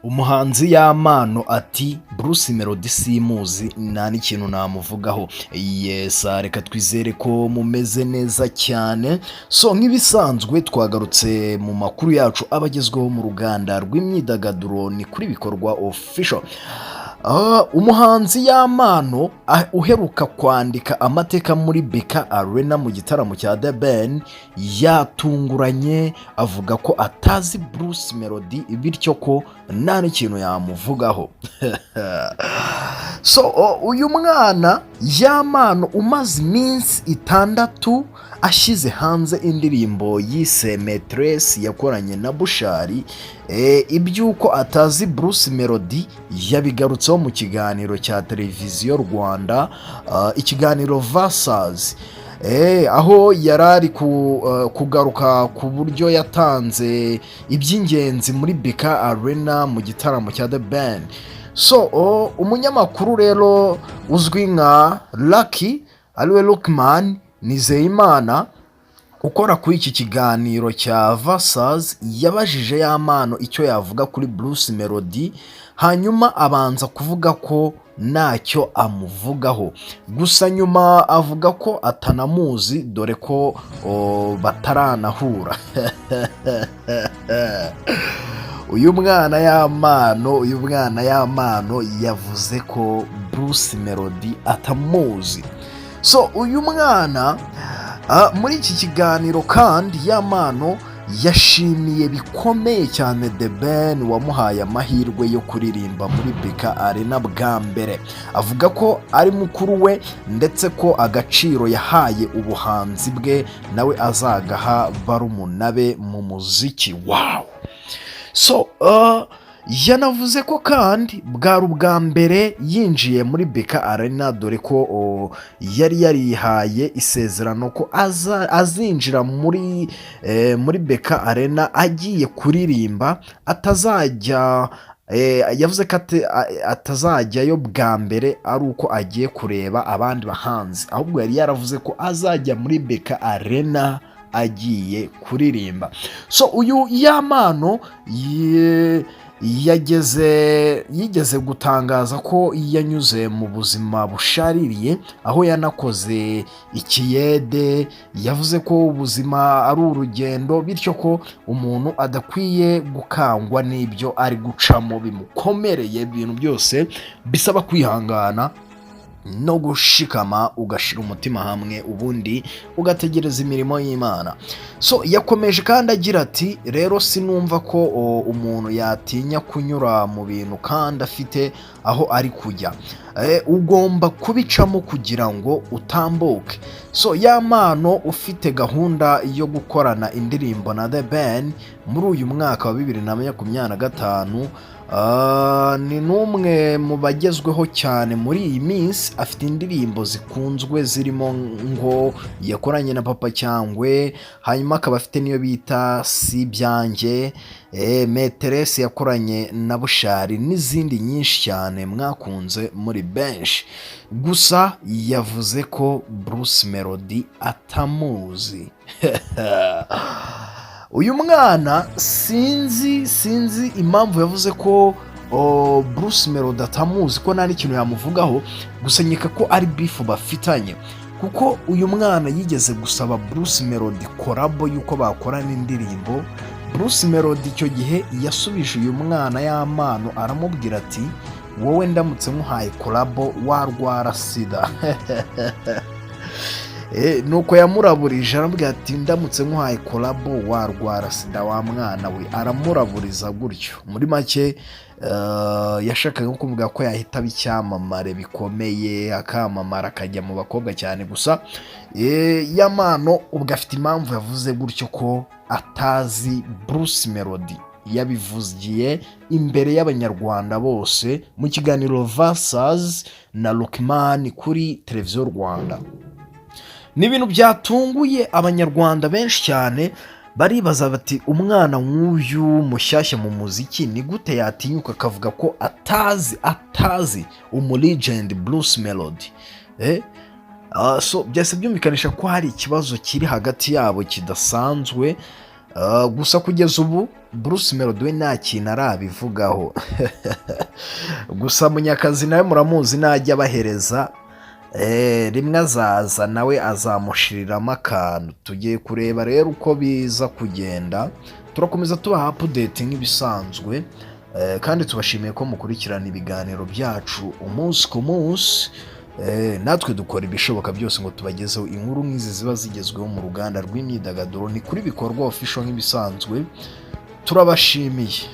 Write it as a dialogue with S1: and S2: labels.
S1: Umuhanzi Yampano ati: "Bruce Melody simuzi, nta n'ikintu namuvugaho." Yes, reka twizere ko mumeze neza cyane. So nk'ibisanzwe twagarutse mu makuru yacu aba agezweho mu ruganda rw'imyidagaduro, ni kuri Bikorwa Official. Umuhanzi Yampano uheruka kwandika amateka muri BK Arena mu gitaramo cya The Ben yatunguranye avuga ko atazi Bruce Melody, bityo ko nta n'ikintu yamuvugaho. So uyu mwana Yampano umaze iminsi 6 ashyize hanze indirimbo yise Maîtresse yakoranye na Bushali, iby'uko atazi Bruce Melody yabigarutseho mu kiganiro cya Televiziyo Rwanda, ikiganiro Versus, aho yari ari kugaruka ku buryo yatanze iby'ingenzi muri BK Arena mu gitaramo cya The Ben. So umunyamakuru rero uzwi nka Lucky, ariwe Luckman Nizeyimana ukora kuri iki kiganiro cya Versus, yabajije Yampano icyo yavuga kuri Bruce Melody, hanyuma abanza kuvuga ko ntacyo amuvugaho, gusa nyuma avuga ko atanamuzi, dore ko bataranahura. Uyu mwana Yampano yavuze ko Bruce Melody atamuzi. So uyu mwana muri iki kiganiro kandi Yampano yashimiye bikomeye cyane The Ben wamuhaye amahirwe yo kuririmba muri BK Arena bwa mbere, avuga ko ari mukuru we ndetse ko agaciro yahaye ubuhanzi bwe nawe azagaha barumuna be mu muziki. Wow! So yanavuze ko kandi bwari ubwa mbere yinjiye muri BK Arena, dore ko yari yarihaye isezerano ko azinjira muri BK Arena agiye kuririmba, atazajya yavuze ko atazajyayo bwa mbere ari uko agiye kureba abandi bahanzi, ahubwo yari yaravuze ko azajya muri BK Arena agiye kuririmba. So uyu Yampano yigeze gutangaza ko yanyuze mu buzima bushaririye, aho yanakoze ikiyede. Yavuze ko ubuzima ari urugendo, bityo ko umuntu adakwiye gukangwa n'ibyo ari gucamo bimukomereye. Ibintu byose bisaba kwihangana no gushikama, ugashyira umutima hamwe, ubundi ugategereza imirimo y'Imana. So yakomeje kandi agira ati: "Rero sinumva ko umuntu yatinya kunyura mu bintu kandi afite aho ari kujya. Ugomba kubicamo kugira ngo utambuke." So Yampano ufite gahunda yo gukorana indirimbo na The Ben muri uyu mwaka wa 2025, ni n'umwe mu bagezweho cyane muri iyi minsi. Afite indirimbo zikunzwe zirimo ngo yakoranye na Papa Cyangwe, hanyuma akaba afite n'iyo bita Si Ibyanjye, Maîtresse yakoranye na Bushali n'izindi nyinshi cyane mwakunze muri benshi. Gusa yavuze ko Bruce Melody atamuzi. Uyu mwana sinzi impamvu yavuze ko Bruce Melody atamuzi, ko nta n'ikintu yamuvugaho, gusa nkeka ko ari beef bafitanye, kuko uyu mwana yigeze gusaba Bruce Melody collabo y'uko bakorana indirimbo. Bruce Melody icyo gihe yasubije uyu mwana Yampano aramubwira ati: "Wowe ndamutse nkuhaye collabo warwara sida." Nuko yamuraburije aramubwira ati: "Ndamutse nkuhaye collabo warwara sida wa mwana we." Aramuraburiza gutyo. Muri make yashakaga nko kuvuga ko yahita aba icyamamare bikomeye, akamamara, akajya mu bakobwa cyane. Gusa Yampano ubwo afite impamvu yavuze gutyo ko atazi Bruce Melody. Yabivugiye imbere y'Abanyarwanda bose mu kiganiro Versus na Luckman kuri Televiziyo Rwanda. Ni ibintu byatunguye Abanyarwanda benshi cyane, baribaza bati: "Umwana nk'uyu mushyashya mu muziki ni gute yatinyuka akavuga ko atazi umu legend Bruce Melody?" So byahise byumvikanisha ko hari ikibazo kiri hagati yabo kidasanzwe. Gusa kugeza ubu Bruce Melody we nta kintu arabivugaho. Gusa Munyakazi nawe muramuzi, najya abahereza rimwe azaza nawe azamushiriramo akantu. Tugiye kureba rero uko biza kugenda. Turakomeza tubaha update nk'ibisanzwe, kandi tubashimiye ko mukurikirana ibiganiro byacu umunsi ku munsi. Natwe dukora ibishoboka byose ngo tubagezeho inkuru nk'izi ziba zigezweho mu ruganda rw'imyidagaduro. Ni kuri Bikorwa Official nk'ibisanzwe, turabashimiye.